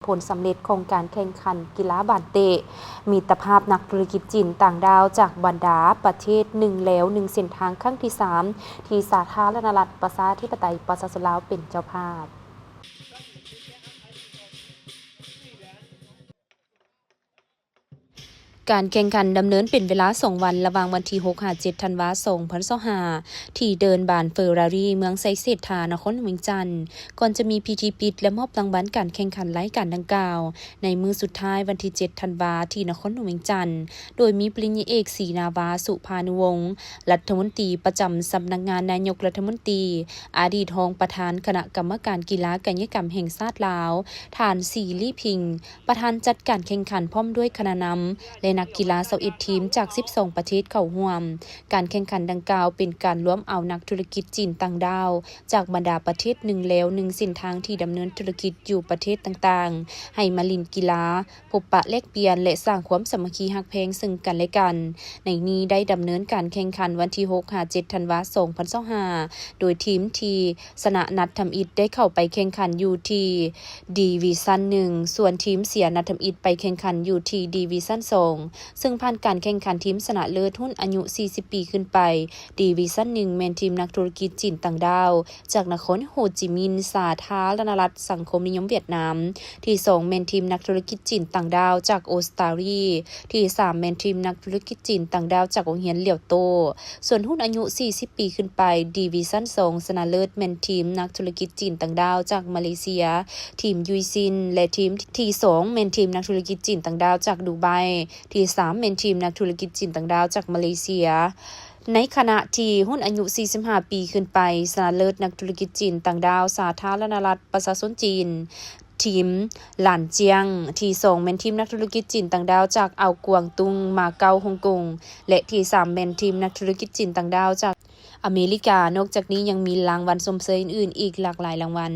ຜົນສຳເລັດຂອງການແຂ່ງຂັນກິລາບານເຕະມິດຕະພາບນັກທຸລະກິດຈີນຕ່າງດ້າວຈາກບັນດາປະເທດໜຶ່ງແລວໜຶ່ງເສັ້ນທາງ ຄັ້ງທີສາມ ທີ່ສາທາລະນະລັດປະຊາທິປະໄຕປະຊາຊົນລາວເປັນເຈົ້າພາບ. ການແຂ່ງຂັນດຳເນີນເປັນເວລາສອງວັນ ລະຫວ່າງວັນທີຫົກຫາເຈັດທັນວາ ສອງພັນຊາວຫ້າ ທີ່ເດີ່ນບານເຟີຣາຣີ ເມືອງໄຊເສດຖາ ນະຄອນຫຼວງວຽງຈັນ ກ່ອນຈະມີພິທີປິດ ແລະ ມອບລາງວັນການແຂ່ງຂັນລາຍການດັ່ງກ່າວ ໃນມື້ສຸດທ້າຍວັນທີເຈັດທັນວາ ທີ່ນະຄອນຫຼວງວຽງຈັນ ໂດຍມີປະລິນຍາເອກ ສີນາວາ ສຸພານຸວົງ ລັດຖະມົນຕີປະຈຳສຳນັກງານນາຍົກລັດຖະມົນຕີ, ອະດີດຮອງປະທານຄະນະກຳມະການກິລາກາຍະກຳແຫ່ງຊາດລາວ, ທ່ານ ສີລີພິງ ປະທານຈັດການແຂ່ງຂັນ ພ້ອມດ້ວຍຄະນະນຳ ແລະ ນັກກິລາຊາວເອັດທີມຈາກສິບສອງປະເທດເຂົ້າຮ່ວມ. ການແຂ່ງຂັນດັ່ງກ່າວເປັນການລວມເອົານັກທຸລະກິດຈີນຕ່າງດ້າວຈາກບັນດາປະເທດໜຶ່ງແລວໜຶ່ງເສັ້ນທາງທີ່ດຳເນີນທຸລະກິດຢູ່ປະເທດຕ່າງໆ ໃຫ້ມາຫຼິ້ນກິລາ, ພົບປະແລກປ່ຽນ ແລະ ສ້າງຄວາມສາມັກຄີຮັກແພງເຊິ່ງກັນແລະກັນ. ໃນນີ້ໄດ້ດຳເນີນການແຂ່ງຂັນວັນທີຫົກຫາເຈັດທັນວາ ສອງພັນຊາວຫ້າ ໂດຍທີມທີ່ ຊະນະນັດທຳອິດໄດ້ເຂົ້າໄປແຂ່ງຂັນຢູ່ທີ່ດີວີຊັນໜຶ່ງ ສ່ວນທີມເສຍນັດທຳອິດໄປແຂ່ງຂັນຢູ່ທີ່ດີວີຊັນສອງ ເຊິ່ງຜ່ານການແຂ່ງຂັນທີມຊະນະເລີດຮຸ່ນອາຍຸສີ່ສິບປີຂຶ້ນໄປ ດີວີຊັນໜຶ່ງ ແມ່ນທີມນັກທຸລະກິດຈີນຕ່າງດ້າວຈາກນະຄອນໂຮຈິມິນ ສາທາລະນະລັດສັງຄົມນິຍົມຫວຽດນາມ, ທີສອງແມ່ນທີມນັກທຸລະກິດຈີນຕ່າງດ້າວຈາກອົດສະຕາລີ, ທີສາມແມ່ນທີມນັກທຸລະກິດຈີນຕ່າງດ້າວຈາກໂຮງຮຽນຫຼຽວໂຕ້. ສ່ວນຮຸ່ນອາຍຸສີ່ສິບປີຂຶ້ນໄປ ດີວີຊັນສອງ ຊະນະເລີດແມ່ນທີມນັກທຸລະກິດຈີນຕ່າງດ້າວຈາກມາເລເຊຍ, ທີມຢູຍຊິນ ແລະ ທີມ ທີສອງແມ່ນທີມນັກທຸລະກິດຈີນຕ່າງດ້າວຈາກດູໄບ, ທີສາມແມ່ນທີມນັກທຸລະກິດຈີນຕ່າງດ້າວຈາກມາເລເຊຍ. ໃນຂະນະທີ່ຮຸ່ນອາຍຸສີ່ສິບຫ້າປີຂຶ້ນໄປ ຊະນະເລີດນັກທຸລະກິດຈີນຕ່າງດ້າວສາທາລະນະລັດປະຊາຊົນຈີນ ທີມຫຼານຈຽງ, ທີສອງແມ່ນທີມນັກທຸລະກິດຈີນຕ່າງດ້າວຈາກອ່າວກວາງຕຸ້ງ, ມາເກົາ, ຮົງກົງ ແລະ ທີສາມແມ່ນທີມນັກທຸລະກິດຈີນຕ່າງດ້າວຈາກອາເມລິກາ. ນອກຈາກນີ້ຍັງມີລາງວັນຊົມເຊີຍອື່ນໆອີກຫຼາກຫຼາຍລາງວັນ.